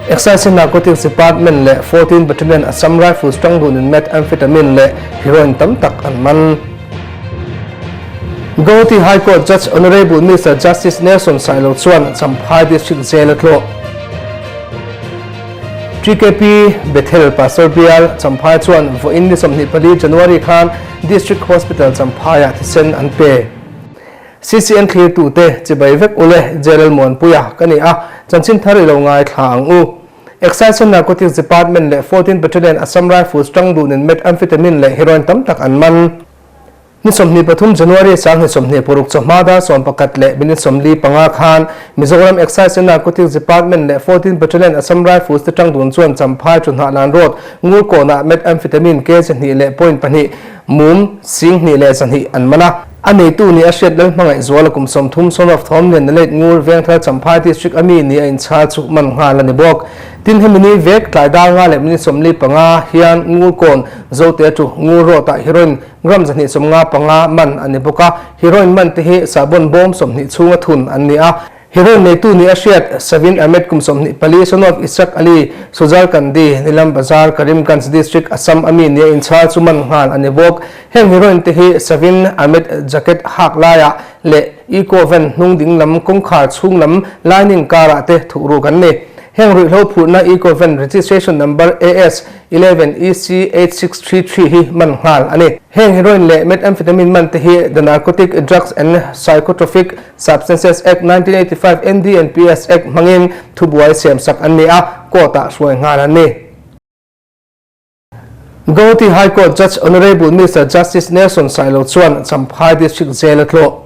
Excise and Narcotics Department leh 14 Battalion Assam Rifles tangdunin methamphetamine leh heroin tam tak an man. Guwahati High Court Judge Honourable Mister Justice Nelson Sailo chuan Champhai District Jail a tlawh. TKP Bethel Pastor Bial Champhai chuan vawiin ni 24 January khan District Hospital Champhaiah thisen an pe. CCN thlirtute chibai vek ule Jailal Muanpuia ka ni a, chanchin thar i lo ngaithla ang u. Excise and Narcotics Department leh 14 Battalion Assam Rifles tang dunin methamphetamine leh heroin tam tak an man. Ni 23 January 2026 chawhma dar 11 leh minute 45 khan Mizoram Excise and Narcotics Department leh 14 Battalion Assam Rifles te tang dun chuan Champhai Chunhah Lan Road Ngurkawnah methamphetamine kg hnih leh point pahnih mum 21,200 an man a. A neitu nih a hriat lal hmangaih zual a kum 30 son of Thawmlian na late Ngur Vengthar Champhai District a mi nih a inchhal chu man nghal a ni bawk. Tin hemi ni vek tlai dar nga leh minute 45 hian Ngur kawn Zote chu Ngur Road ah heroin gram 255 man a ni bawk a. Heroin man te hi sahbawn bawm 20 chhunga thun an ni a. Heroin neitu nih a hriat Savin Ahmed kum 24, son of Ishaq Ali, Sujalkandi, Nilam Bazar, Karimganj District, Assam a mi nia inchhal chu man nghal a ni bawk. Heng heroin te hi Savin Ahmed jacket hak laiah leh Eco van hnung ding lam kawngkhar chhung lam lining karah te thuhruk an ni. Heng ruihhlo phurhna Eco van registration number AS 11 EC 8633 hi man nghal a ni. Heng heroin leh methamphetamine man te hi The Narcotic Drugs and Psychotropic Substances Act 1985, NDNPS Act, hmangin thubuai siamsak an ni a, court-ah hruai nghal an ni. Guwahati High Court Judge Honourable Mister Justice Nelson Sailo chuan Champhai District Jail a tlawh.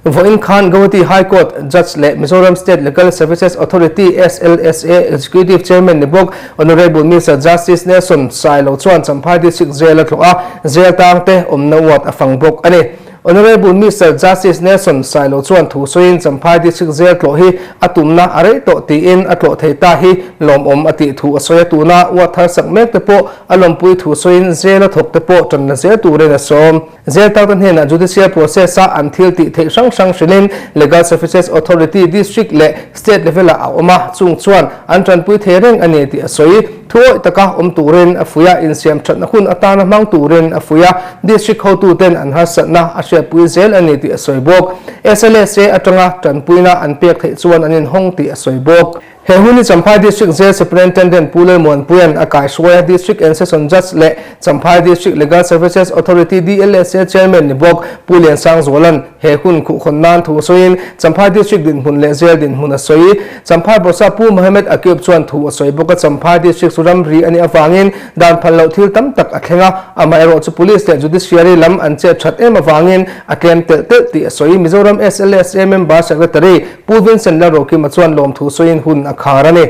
Vawiin khan Guwahati High Court Judge leh Mizoram State Legal Services Authority, SLSA, Executive Chairman ni bawk Honourable Mister Justice Nelson Sailo chuan Champhai District Jail a tlawh a, jail tangte awmna ward a fang bawk a ni. Honourable Mister Justice Nelson Sailo chuan thu sawiin Champhai District Jail tlawh hi a tumna a rei tawh tiin a tlawh thei ta hi lawmawm a tih thu a sawi a, tuna uat thar sak mek te pawh a lawmpui thu sawiin jail a thawk te pawh tan la zel turin a sawm. Jail takte hnenah judicial process a an thil tih theih hrang hrang hrilhin Legal Services Authority District leh State level ah a awm a, chung chuan an tanpui thei reng a ni tih a sawi. Thuawih taka awm turin a fuih a, insiam thatna hun atana hmang turin a fuih a, District hotuten an harsatna a hriatpui zel a ni tih a sawi bawk. SLSA atanga tanpuina an pek theih chuan an inhawng tih a sawi bawk. He hun hi Champhai District Jail Superintendent Pu Lalmuanpuia'n a kaihruai a, District and Session Judge leh Champhai District Legal Services Authority, DLSA, Chairman ni bawk Pu Liansangzuala'n he hun khuhkhawn nan thu sawiin Champhai District dinhmun leh Jail dinhmun a sawi. Champhai Bawrhsa Pu Mohammed Akib chuan thu a sawi bawk a, Champhai District chu ramri a nih avangin Dan phal loh thil tam tak a thleng a, amaherawh chu Police leh Judiciary lam an chet that em avangin a tlem telh telh tih a sawi. Mizoram SLSA Member Secretary Pu Vincent Lalrokima chuan lawmthu sawiin hun a khar a ni.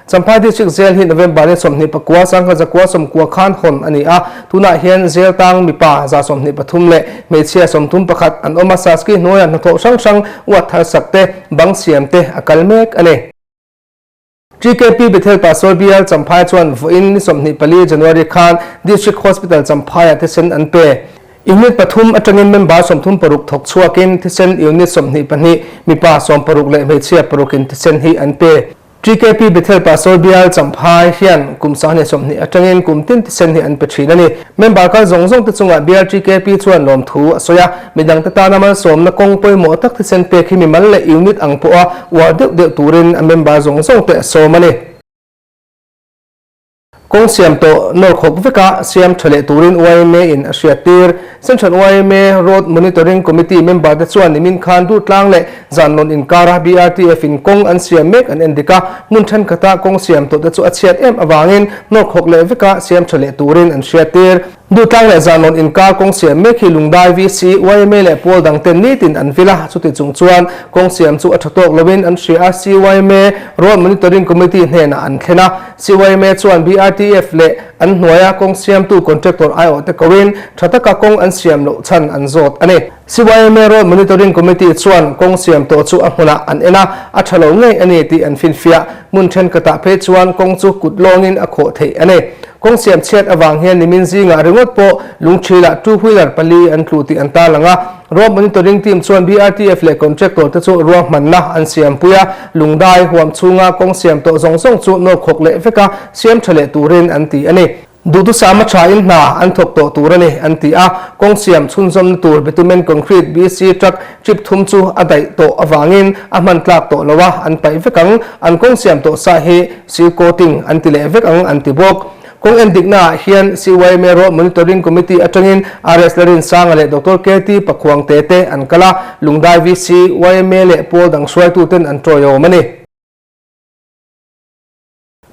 Champhai District Jail hi November ni 29 1990 khan hawn a ni a, tunah hian jail tang mipa 123 leh hmeichhia 31 an awm a, Saski hnuaiah hnathawh hrang hrang uat thar sak te, bang siam te a kal mek a ni. TKP Bethel Pastor Bial Champhai chuan vawiin ni 24 January khan District Hospital Champhaiah thisen an pe. Unit pathum atangin member 36 thawk chhuakin thisen unit 22 mipa 16 leh hmeichhia parukin thisen hi an pe. TKP Bethel Pastor Bial Champhai hian kum 20 atangin kum tin thisen hi an pe thin a ni. Member kal zawng zawng te chungah Bial TKP chuan lawmthu a sawi a, midangte tana malsawmna kawng pawimawh tak thisen pek hi mimal leh unit ang pawha uar deuh deuh turin a member zawng zawng te a sawm a ni. Kawng siam tawh nawr khawk veka siam tha leh turin yma in a hriat tir. Central yma Road Monitoring Committee member te chuan nimin khan Durtlang leh Zanlawn inkara BRTF in kawng an siam mek an en dik a, hmun thenkhatah kawng siam tawh te chu a chhiat em avangin nawr khawk leh veka siam tha leh turin an hriat tir. Duhtlang leh Zanlawn inkar kawng siam mek hi Lungdai VC, yma leh pawl dang ten nitin an vil a, chuti chung chuan kawng siam chu a tha tawk loin an hria a, CYMA Road Monitoring Committee hnenah an thlen a, CYMA chuan BRTF leh an hnuaia kawng siamtu contractor aiawhte koin tha taka kawng an siam loh chhan an zawt a ni. CYMA Road Monitoring Committee chuan kawng siam tawh chu a hmunah an en a, a tha lo ngei a ni tih an finfiah. Hmun thenkhatah phei chuan kawng chu kut lawngin a khawh theih a ni. Kawng siam chhiat avang hian nimin zingah ringawt pawh lungṭhilah two wheeler pali an tlu tih an tarlang a. Road monitoring team chuan BRTF leh contractor te chu ruahmanna an siampui a, lungdai huam chhunga kawng siam tawh zawng zawng chu nawr khawk leh veka siam ṭha leh turin an ti a ni. Duhthusama ṭhain hna an thawk tawh tur a ni, an ti a. Kawng siam chhunzawmna tur bitumen concrete, BC, truck trip thum chu a daih tawh avangin a hman tlak tawh lo a, an paih vek ang. An kawng siam tawh sa hi seal coating an ti leh vek ang, an ti bawk. Kawng en diknaah hian CYMA Road Monitoring Committee atangin RS Larinsanga leh Doctor KT Pakhuangte te an kal a, Lungdai VC, yma leh pawl dang hruaituten an tawiawm a ni.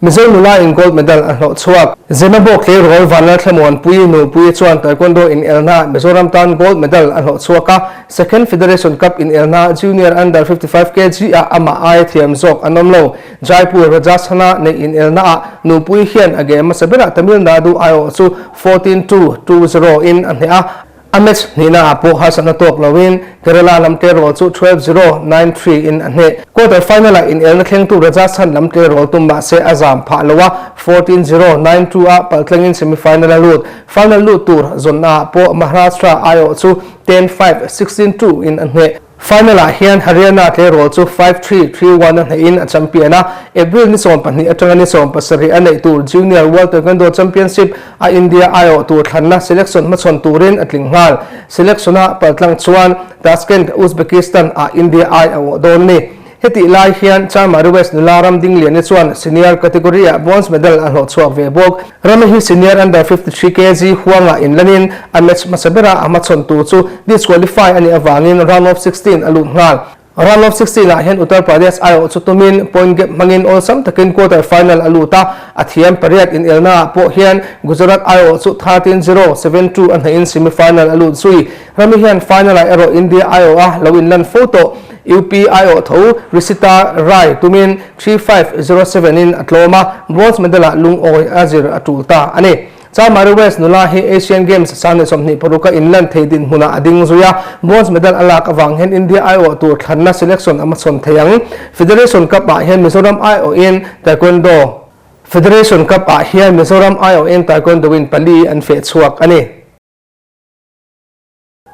Mizo nula in gold medal a hlawh chhuak. Zemabawk tleirawl Vanlalthlamuanpui Nupuii chuan Taekwondo inelna Mizoram tan gold medal a hlawh chhuak a, Second Federation Cup inelna Junior Under 55 kg ah amah aia thiam zawk an awm lo. Jaipur Rajasthana neih inelna ah Nupuii hian a game hmasa berah Tamil Nadu aiawh chu 14 to 2 zero in a hneh a, A match hnihnaah pawh harsatna tawk loin Kerala lam tleirawl chu 12 zero, 9 3 in a hneh. Quarter final-ah inelna thlengtu Rajasthan lam tleirawl tum mahse a zam phah lo a, 14 zero, 9 2 ah paltlangin semi-final a lut. Final lut tur zawnnaah pawh Maharashtra aiawh chu 10 5, 16 2 in a hneh. Final-ah hian Haryana tleirawl chu 5 3, 3 1 a hnehin a champion a, April ni 12 atanga ni 17 a neih tur Junior World Taekwondo Championship a India aiawh tur thlanna selection hmachhawn turin a tling nghal. Selection-a paltlang chuan Tashkent, Uzbekistan ah India ai a awh dawn a ni. Hetih lai hian Charmari West nula ram Dingliani chuan senior category-ah bronze medal a hlawh chhuak ve bawk. Rami hi senior under 53 kg huangah inlanin a match hmasa bera a hmachhawn tur chu disqualify a nih avangin round of 16 a lut nghal. Round of 16 ah hian Uttar Pradesh aiawh chu tumin point gap hmangin awlsam takin quarter final a lut a, a thiam pariat inelnaah pawh hian Gujarat aiawh chu 13 zero, 7 two a hnehin semi final a lut zui. Rami hian final ah erawh India aiawh a lo inlan fo tawh. UP aiawh tho Rishita Rai tumin 3 5 0 7 in a tlawm a, bronze medal ah lungawi a zir a tul ta a ni. Chamari West nula hi Asian Games 2026 a inlan thei dinhmunah a ding zui a, bronze medal a lak avang hian India aiawh tur thlanna selection a hmachhawn thei ang. Federation Cup ah hian Mizoram aiawhin Taekwondo Federation Cup ah hian Mizoram aiawhin Taekwondo in pali an feh chhuak a ni.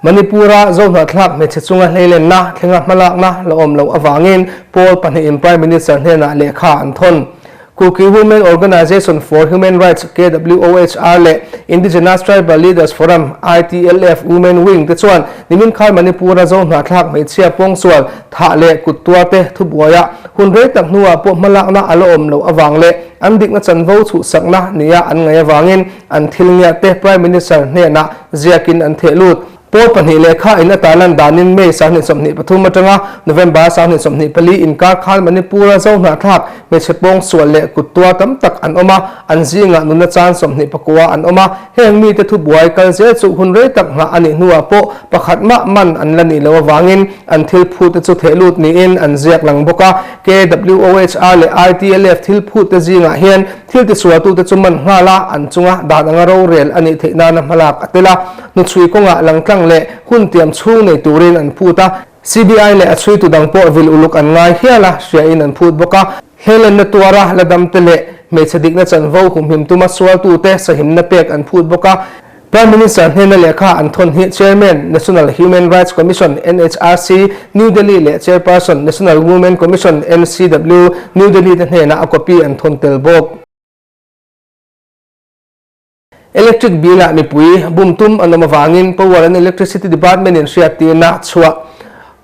Manipur-a Zohnahthlak hmeichhe chunga hleilenna thlenga hmalakna la awm loh avangin pawl pahnihin Prime Minister hnenah lehkha an thawn. Kuki Women Organisation for Human Rights, KWOHR, leh Indigenous Tribal Leaders Forum, ITLF, Women Wing te chuan nimin khan Manipur-a Zohnahthlak hmeichhia pawngsual thah leh kut tuarte thubuaia hun rei tak hnuah pawh hmalakna a la awm loh avang leh an dikna chanvo chhuhsakna nia an ngaih avangin An thil ngiahte Prime Minister hnenah ziakin an theh lut. Pawl pahnih lehkha in a tarlan danin May 2023 atanga November 2024 inkar khan Manipur-a Zohnahthlak hmeichhe pawngsual leh kut tuar tam tak an awm a, an zingah nuna chan 21 an awm a. Heng mite thubuai kal zel chu hun rei tak nghah a nih hnuah pawh pakhat mah man an la nih loh avangin an thil phute chu theh lut niin an ziak lang bawk a. KWOHR leh ITLF thil phute zingah hian Thil tisualtute chu man nghal a, an chunga dan anga rorel a nih theih nana hmalak a tel a, hnuchhui kawngah langtlang leh hun tiam chhung nei turin an phut a, CBI leh a chhuitu dang pawh vil uluk an ngai hial a, hriain an phut bawk a. Hlelenna tuara la damte leh hmeichhe dikna chanvo humhim tuma sualtute sahimna pek an phut bawk a. Prime Minister hnena lehkha an thawn hi Chairman, National Human Rights Commission, NHRC, New Delhi leh Chairperson, National Women Commission, NCW, New Delhi te hnenah a copy an thawn tel bawk. Electric bill-ah mipui bum tum an awm avangin Power and Electricity Department-in hriattirna chhuah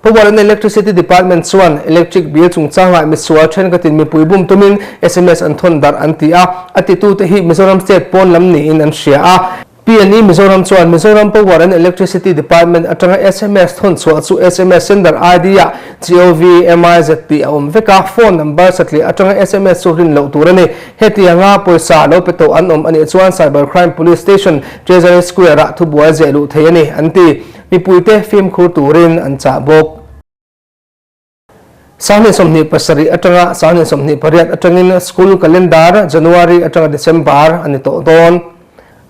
Power and Electricity Department chuan electric bill chungchangah misual thenkhatin mipui bum tumin sms an thawn darh an ti a, a titute hi Mizoram State pawn lam niin an hria a. PNE Mizoram chuan Mizoram Power and Electricity Department atanga sms thawn chhuah chu sms sender ID ah gov, MIZ tih a awm vek a, phone number satliah atanga sms chu rin loh tur a ni. Hetianga pawisa lo pe tawh an awm a nih chuan Cyber Crime Police Station, Treasury Square ah thubuai zeh luh thei a ni, an ti. Mipuite fimkhur turin an chah bawk. 2027 atanga 2028 atangin school calendar January atanga December a ni tawh dawn.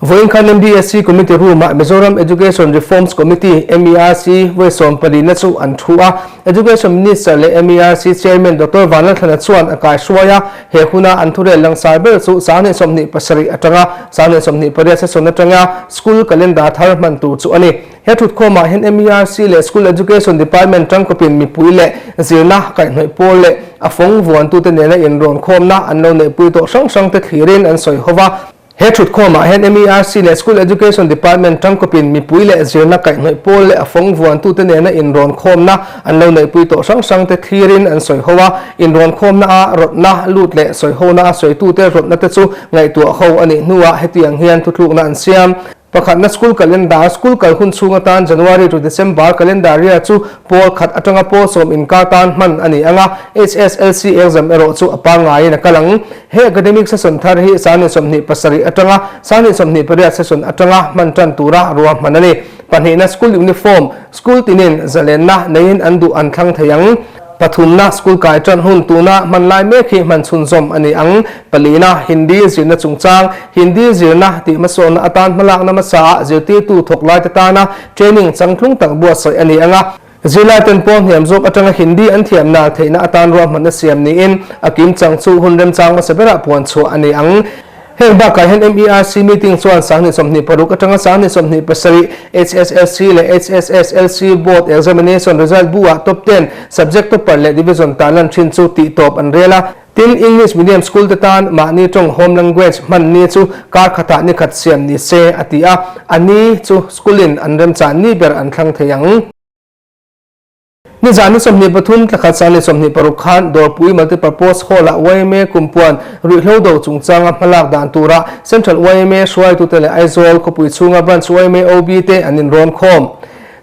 Vawiin khan MBSC Committee Room-ah Mizoram Education Reforms Committee, MERC, vawi sawmpalina chu an thu a. Education Minister leh MERC Chairman Doctor Vanlalthlana chuan a kaihruai a. He huna an thurel langsar ber chu 2027 atanga 2028 session atanga School Calendar thar hman tur chu a ni. He thutkhawmah hian MERC leh School Education Department tangkawpin mipui leh zirna kaihhnawih pawl leh a fawng vuantute nena inrawnkhawmna an lo neihpui tawh hrang hrangte thlirin an sawi ho va. He thutkhawmah hian MERC leh School Education Department tangkawpin mipui leh zirna kaihhnawih pawl leh a fawng vuantute nena inrawnkhawmna an lo neihpui tawh hrang hrangte thlirin an sawi ho a. Inrawnkhawmna a rawtna lut leh sawihona a sawitute rawtna te chu ngaihtuah ho a nih hnuah hetiang hian thutlukna an siam. Pakhatna school calendar, School kal hun chhung atan January to December calendar year chu pawl khat atanga pawl sawm inkar tan hman a ni ang a, HSLC exam erawh chu a pangngaiin a kal ang. He academic session thar hi 2027 atanga 2028 session atanga hman tan tura ruahman a ni. Pahnihna school uniform, School tinin zalenna neiin an duh an thlang thei ang. Pathumna, school kai tan hun tuna hman lai mek hi hman chhunzawm a ni ang. Palina, Hindi zirna chungchang, Hindi zirna tih hmasawnna atan hmalakna hmasaah zirtirtu thawk laite tana training changtlung tak buatsaih a ni ang a. Zirlaiten pawl hniam zawk atanga Hindi an thiam nal theihna atan ruahmanna siam niin a kimchang chu hun remchang hmasa berah puan chhuah a ni ang. Heng bakah hian MERC meeting chuan 2026 atanga 2027 HSSC leh HSSLC Board Examination result bu-ah top ten subject topper leh division tarlan thin chu tih tawp an rel a. Tin, English medium school te tan mahni tawng home language hman ni chu kar khatah ni khat siam ni se a ti a, a ni chu school-in an remchan ni ber an thlang thei ang. Nizan ni 23 thlakhat sang ni 26 khan Dawrpui Multipurpose Hall-ah yma Kumpuan ruihhlo do chungchanga hmalak dan tura Central yma hruaitute leh Aizawl khawpui chhunga Branch yma OB te an inrawn khawm.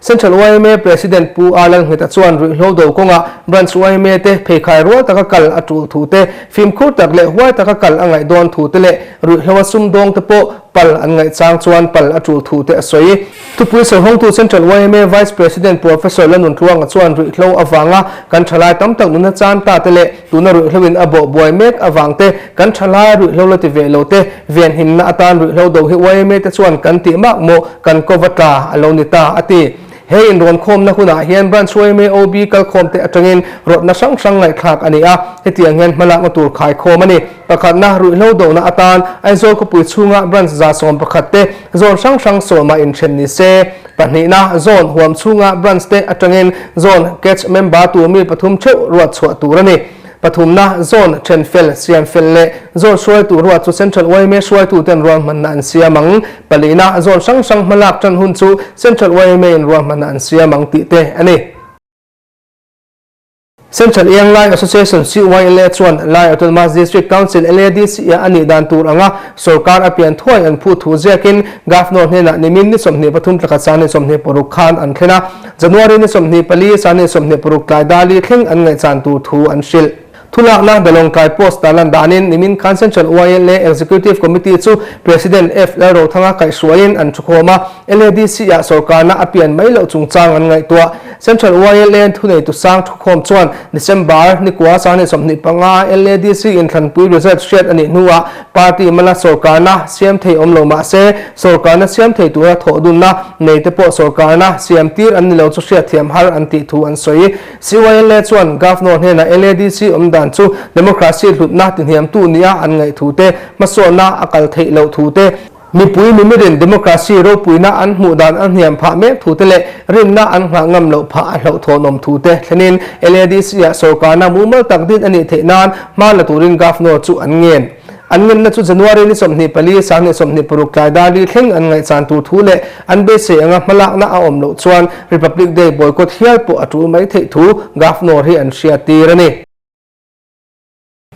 Central yma President Pu A Lalngheta chuan ruihhlo do kawngah Branch yma te pheikhai rual taka kal a tul thu te, fimkhur tak leh huai taka kal a ngaih dawn thu te leh ruihhloa sumdawng te pawh pal an ngaihchang chuan pal a tul thu te a sawi. Thupui sawihawngtu Central yma Vice President Professor Lanuntluanga chuan ruihhlo avanga kan thalai tam tak nuna chan ta te leh tuna ruihhloin a bawh buai mek avang te kan thalai ruihhlo la ti ve lo te venhimna atan ruihhlo do hi yma te chuan kan tih mak maw kan kova tla a lo ni ta a ti. He inrawnkhawmna hunah hian Branch yma OB kalkhawm te atangin rawtna hrang hrang ngaihthlak a ni a, hetiang hian hmalakna tur khaikhawm a ni. Pakhatna, ruihhlo dohna atan Aizawl khawpui chhunga branch 11 te zone hrang hrang sawmah inthen ni se. Pahnihna, zone huam chhunga branch te atangin zone catch member tur mi pathum theuh ruat chhuah tur a ni. Pathumna, zone then fel, siam fel leh zone hruaitu ruat chu Central yma hruaituten ruahmanna an siam ang. Palihna, zone hrang hrang hmalak tan hun chu Central yma in ruahmanna an siam ang tih te a ni. Central Young Lai Association, CYLA, chuan Lai Autonomous District Council, LADC, ah a nih dan tur anga sorkar a pian thuai an phu thu ziakin Governor hnenah nimin ni 23 tlakhat sang ni 26 khan an thlen a, January ni 24 sang ni 26 tlai dali thleng an ngaihchan tur thu an hrilh. Thulakna The Lawngtlai Post tarlan danin nimin khan Central YLA Executive Committee chu President F Lalrothanga kaihhruaiin an thukhawm a, LADC-ah sorkarna a pian mai loh chungchang an ngaihtuah. Central YLA thuneitu sang thukhawm chuan December nikua 25 LADC inthlanpui result hriat a nih hnuah party mala sorkarna siam thei awm lo mah se sorkarna siam thei tura thawh dunna nei te pawh sorkarna siam tir an ni lo chu hriatthiam har an tih thu an sawi. CYLA chuan Governor hnenah LADC awm dan chu democracy hlutna tihniamtu nia an ngaih thu te, hmasawnna a kal theih loh thu te, mipui mimirin democracy ropuina an hmuh dan a hniam phah mek thu te leh rinna an nghah ngam loh phah a hlauhthawnawm thu te thlenin LADC-ah sorkarna mumal tak din a nih theih nan hma la turin Governor chu an ngen. An ngenna chu January ni 24, 26 tlai dar li thleng an ngaihchan tur thu leh an beisei anga hmalakna a awm loh chuan Republic Day boycott hial pawh a tul mai theih thu Governor hi an hriattir a ni.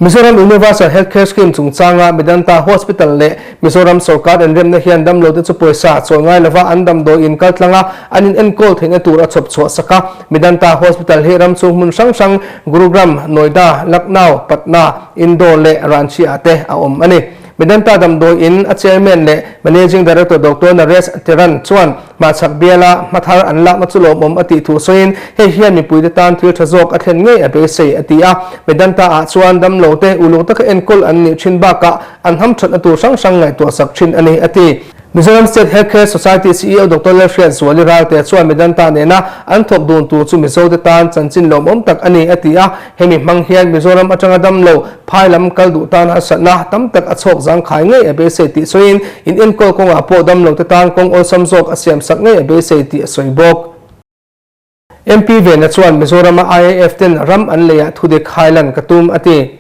Mizoram Universal Health Care Scheme chungchanga Medanta Hospital leh Mizoram sorkar inremna hian damlote chu pawisa chawi ngai lova an damdawi in kaltlanga an in enkawl theihna tur a chhawp chhuah sak a. Medanta Hospital hi ram chhung hmun hrang hrang Gurugram, Noida, Lucknow, Patna, Indore leh Ranchi-ah te a awm a ni. Medanta damdawi in a chairman leh managing director Doctor Naresh Teran chuan hmahchhak biala hmathar an lakna chu lawmawm a tih thu sawiin hei hian mipuite tan thil tha zawk a thlen ngei a beisei a ti a. Medanta-ah chuan damlote uluk taka enkawl an nih thin bakah an hamthatna tur hrang hrang ngaihtuah sak thin a ni a ti. Mizoram State Health Care Society CEO Doctor Lalhriatzuali Ralte chuan Medanta nena an thawk dun tur chu Mizote tan chanchin lawmawm tak a ni a ti a, hemi hmang hian Mizoram atanga dam lo phai lam kal duh tan harsatna tam tak a chhawk zangkhai ngei a beisei tih sawiin in enkawl kawngah pawh dam lote tan kawng awlsam zawk a siamsak ngei a beisei tih a sawi bawk. MP Vena chuan Mizorama IAF ten ram an leiah thudik hailan ka tum a ti.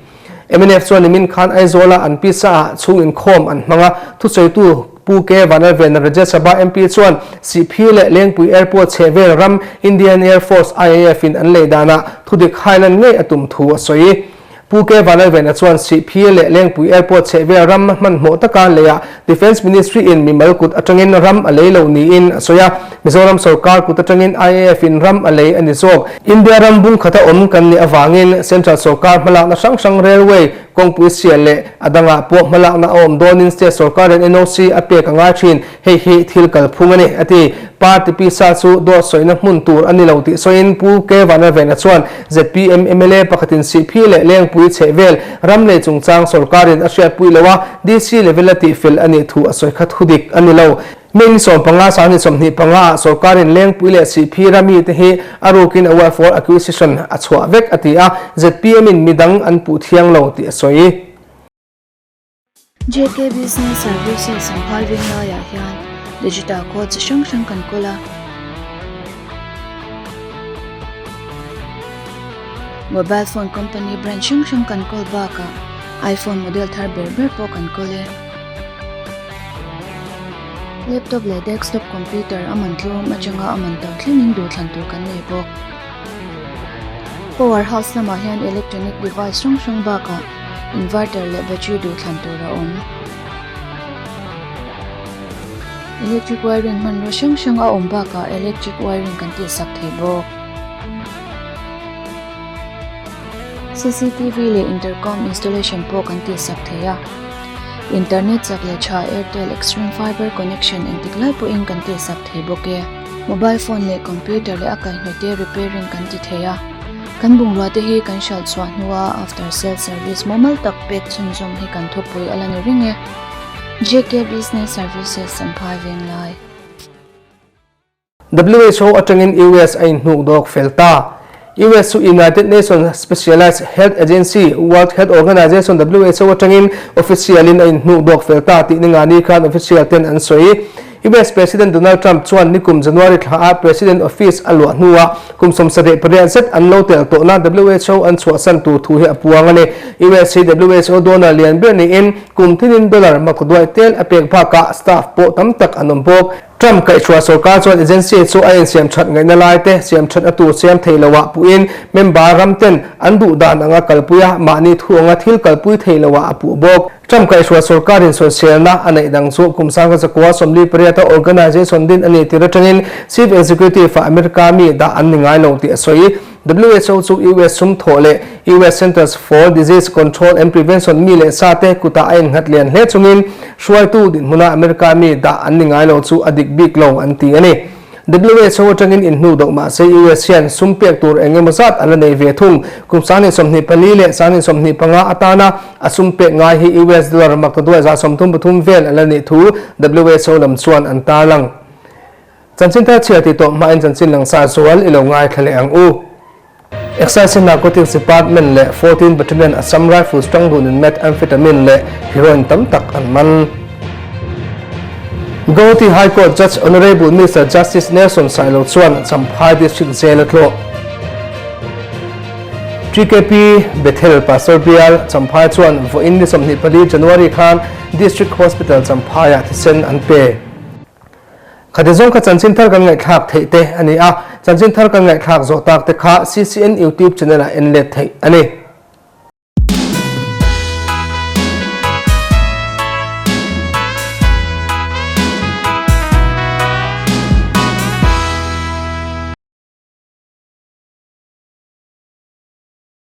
Mnf chuan nimin khan Aizawla an pisa ah chhung inkhawm an hmang a, thusawitu Pu K Vanlalvena Rajya Sabha MP chuan Sihphir leh Lengpui Airport chhehvel ram Indian Air Force, IAF, in an lei danah thudik hailan ngei a tum thu a sawi. Pu K Vanlalvena chuan Sihphir leh Lengpui Airport chhehvel ram hmanhmawh taka leiah Defence Ministry in mimal kut atangin ram a lei lo niin a sawi a, Mizoram sorkar kut atangin IAF in ram a lei a ni zawk. India ram bung khata awm kan nih avangin Central sorkar hmalakna hrang hrang Railway, kawngpui sial leh a dangah pawh hmalakna a awm dawnin State sorkarin NOC a pek a ngai thin. Hei hi thil kalphung a ni, a ti. Party pisa chu dawt sawina hmun tur a ni lo tih sawiin Pu K Vanlalvena chuan zpm mla pakhatin Sihphi leh Lengpui chhehvel ram lei chungchang sorkarin a hriatpui lo a, DC level a tihfel a nih thu a sawi kha thudik a ni lo. May ni 15 2025 ah sorkarin Lengpui leh Sihphi rami te hi a rukin award for acquisition a chhuah vek a ti a, zpm in midang an puh thiang lo tih a sawi. JK Business Services an phai veng laiah hian digital code chi hrang hrang kan kawl a. Mobile phone company brand hrang hrang kan kawl bakah iPhone model thar ber ber pawh kan kawl e. Laptop leh desktop computer a man tlawm atanga a man to thlengin duhthlan tur kan nei bawk. Power house lamah hian electronic device hrang hrang bakah Inverter leh battery duhthlan tur a awm. Electric wiring hmanraw hrang hrang a awm bakah electric wiring kan tihsak thei bawk. Cctv leh intercom installation pawh kan tihsak thei a. Internet chak leh tha Airtel Xstream Fiber connection engtik lai pawhin kan tihsak thei bawk e. Mobile phone leh computer leh a kaihhnawih te repairing kan ti thei a. Kan bungrua te hi kan hralh chhuah hnua after sales service mumal tak pek chhunzawm hi kan thupui a la ni reng e. JK Business Services Champhai Venglai. WHO atangin US a inhnuk dawk fel ta. US chu United Nations Specialized Health Agency, World Health Organization, WHO, atangin official in a inhnuk dawk fel ta tih ni ngani khan official ten an sawi. US President Donald Trump chuan nikum January thla ah President office a luah hnuah kum 78 zet an lo tel tawhna WHO an chhuahsan tur thu hi a puang a ni. US hi WHO donor lian ber niin kum thinin dollar makduai tel a pek bakah staff pawh tam tak an awm bawk. Trump kaihhruai sorkar chuan agency chu a insiam that ngaihna lai te siam that a tur siam thei loah puhin member ram ten an duh dan anga kalpui a, mahni thu anga thil kalpui thei loah a puh bawk. Trump kaihhruai sorkarin sawiselna a neih dang chu kum 1948 a organization din a nih tir atangin Chief Executive ah America mi dah an ni ngai lo tih a sawi. WHO chu US sum thawh leh US Centers for Disease Control and Prevention mi leh sa te kutah a innghat lian hle chungin hruaitu dinhmuna America mi dah an ni ngai lo chu a dik bik lo an ti a ni. WHO atangin inhnu deuh mah se US hian sum pek tur eng emaw zat a la nei ve thung. Kum 2024 leh 2025 atana a sum pek ngai hi US dollar maktaduai 33 vel a la nih thu WHO lam chuan an tarlang. Chanchin thar chhiar tih tawh hmain chanchin langsar zual i lo ngaithla leh ang u. Excise and Narcotics Department leh 14 Battalion Assam Rifles tangdunin Methamphetamine leh Heroin tam tak an man. Guwahati High Court Judge Honourable Mister Justice Nelson Sailo chuan Champhai District Jail a tlawh. TKP Bethel Pastor Bial Champhai chuan vawiin ni 24 January khan District Hospital Champhai-ah thisen an pe. Khati zawng kha chanchin thar kan ngaihthlak theih te a ni a, chanchin thar kan ngaihthlak zawh tak te kha CCN YouTube channel ah en let theih a ni.